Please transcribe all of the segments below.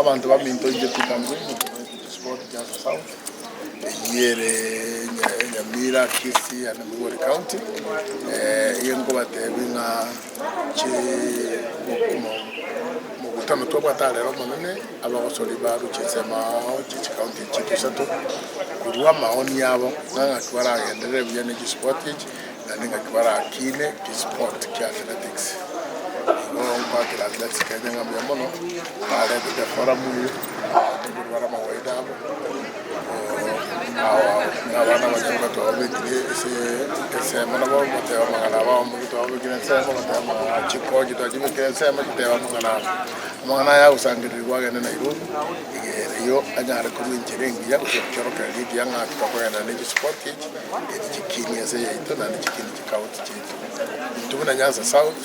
Abanto baminto inche Peter Ngui, moteneneri bwe chisipoti chia Nyanza South, eyio ere Nyamira, Kisii and Migori County, igo nkobatebia ng'a mokutano twabwate arero omonene, abagosori barwe chinsemo ao chia chicounty chiaito isato, korwa amaoni abo ng'a ng'aki baragenderere buya ne chisipoti echi. Naende ngaki barakine chisport chia athletics. Igo nkoakera Athletics Kenya ng'a mbuya mono, baretete eforum eye, abanto nkorwara amawaida abo, ao ao buna abana abanyaroka twababekire ase ensemo nabo goteba amang'ana abo abamuki twababekire ensemo goteba amang'ana abo, chikochi twachibekire ensemo chitebe amang'ana abo. Amang'ana aya agosangererigwa agende Nairobi, erio anyare korwa enchera engiya gose ekiorokererio ekiya ng'a tokogenda ne chisport echi. Eri chikini ense yaito naende chikini chikaunti chiaito. Intwe buna Nyanza South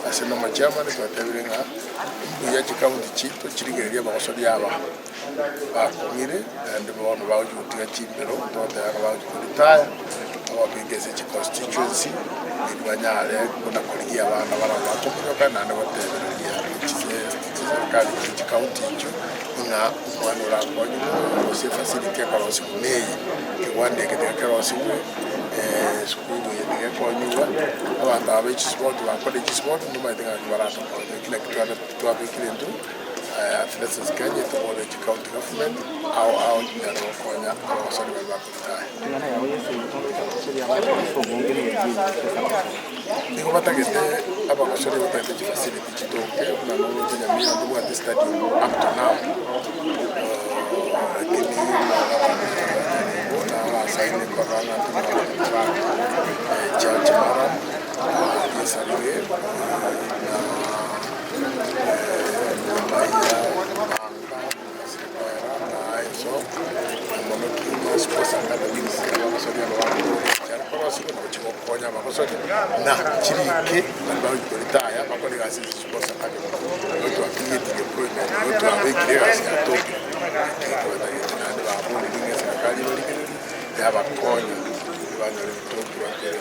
ase na omochairman twatebire ng'a mbuya chikaunti chiaito chirigererie abagosori aba bakong'ire naende bono bagochia gotiga chimbero togoteba ng'a bagochia koretire bababeke ase chiconstituency erio banyare buna korigia abana barabwo bakominyoka naende gotebereria chiserikali chie chikaunti echio ng'a omwana orakonywe gose efacility ekorosiwa neye. Ekegwanda eke tiga kerosigwe, esukuru eye tiga ekonyigwe, abanto aba be chisipoti bakore chisipoti mbamaete ng'aki baratokonye. Eki naki tware twabekire intwe Athletics Kenya etobore chicounty government ao ao chinyare gokonya abagosori baria bakoritaya. Nigo batagete abagosori batagete chifacility chitoke buna noroche Nyamira ntobwate stadium up to now. Lakini bo nabasaine korora ng'a ntonyore track Church Murram, Gesarire na Nyamaiya, Manga, Sibera na Enso na mono Kiuma Sports Academy abagosori aba bakore korosiwa na gochia gokonya abagosori na chirike baria bagochia koritaya bakore egasi ase Sports Academy. Igo twacreatire employment, igo twabekire egasi yatokire. Ekio batagete naende baborire ng'a eserekari ebarigererie, yabakonya banyore ebitoki batere.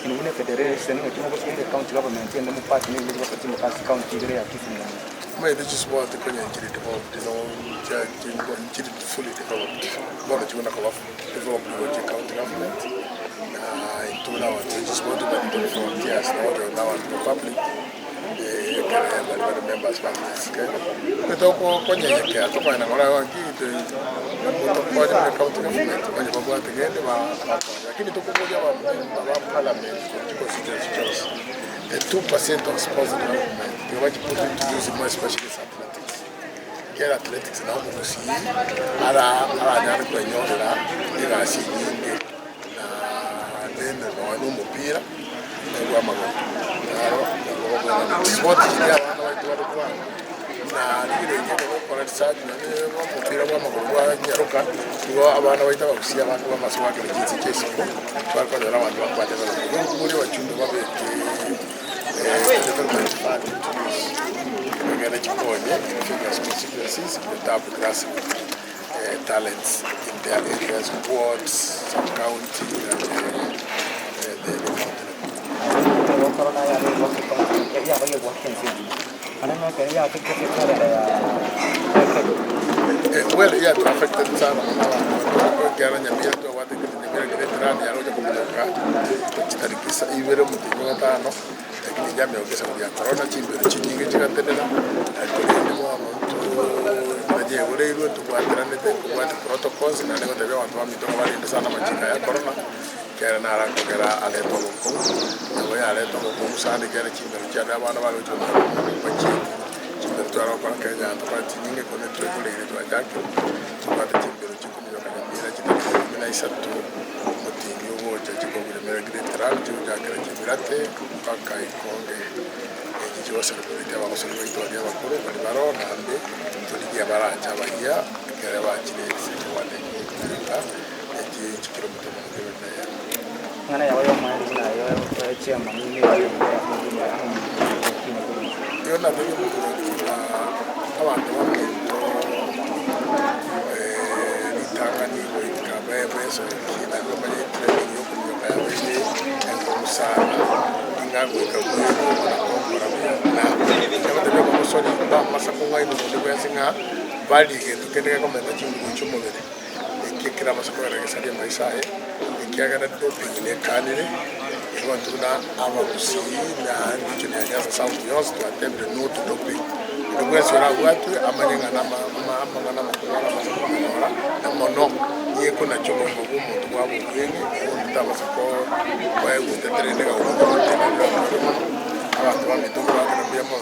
Inwe buna efederation ng'aki mogosuka ecounty government ende mopate nigo chigosachimoka ase county ibere ya Kisii na Nyamira. Omanyete chisipoti konya nchiri developed no chia chingo nchiri fully developed bono chigona koba developed gochia county government na intwe buna abanto be chisipoti bari tore volunteers nabo tore na abanto ba public ekere bari bare members ba Athletics Kenya tokonyenyekea tokogenda ng'ora ng'aki tokonye buna county government onye babwate gende bakonye lakini tokoboria abamemba ba parliament korwa chiconstituency chionsi the 2% of sports development tiga bachi put into use more especially ase athletics ekiagera athletics nabo omogusii ara aranyare kwenyorera egasi enyinge na rende nonya na omopira bwa amagoro naro nabo bakogenda. Chisipoti chiria abana baito bare kwana na rigereria ekero ogokora research nonye na omopira bwa amagoro bwa nyaroka nigo abana baito abagusii abange bamase goakera chinse chia isiko bare konyora abanto bakobachera igo nkobori abachumbe babeke development fund into use egere chikonye in various constituencies to tap grassroots. talents in their areas, wards, sub county and the county level. Korona yare goaka county yabaire goaka ense engima naende nekero yaafectete ekalenda ya Kenya. Well yatu affected sana mono abanto ekiagera Nyamira twabwate Nyamira great run yare gocha kominyoka chitariki isa ibere omotienyi o gatano lakini yamioka esababu ya corona chimbero chinyinge chigatenena korende bono ntoo nayegoreirwe ntobwateranete ntobwate protocols naende gotebia abanto baminto ng'a barende sana amachiko aya corona ekiagera naro akogera arete obokong'u nabo yareta obokong'u sana ekiagera chimbero chiane abana bare gochia goteba bachiete chimbero tware gokora Kenya tokore chinyinge korende twegoreire twachakire tobwate chimbero chikominyoka Nyamira chitariki ikomi na isato omotienyi ogocha chikominyoka Great Run chigochakera Chebilat mpaka Ikonge. Echi chigosereburetie abagosori baito baria abakoro baria baroo naende torigie abarache abayia ekero bachire ase ekewane ekiya echi chikilomita mono kebe na eyemo. Eng'ana yabo y'omoerio buna eyo chairman nigo Nigo natebia omotureti ng'a abanto baminto ritang'ani goika besoekie naende bamanye etraining yokominyoka yabeire enkong'u sana. Ng'a goika bwegwe na gokora buya, na egotebia abagosori mbamasa. Okong'ainwa bonde bwensi ng'a barie gento kende gekomenta chinguru chi'omobere, ekio ekerabase kogera gesarie amaiso aye, ekiagera doping nekanire, abanto buna abagusii na region ya Nyanza South yonsi twatebire no to doping. Onde bwensi orabwatwe amanye ng'a nama ama amang'ana amakong'u arabase komonyora, na mono nigo ekonachia obogima bwa omonto bwaba obweng'e, omonto tabasa ko koegwa oteterende ng'a omonto otenenire amang'ana mono, abanto baminto nkobaakera mbuya mono.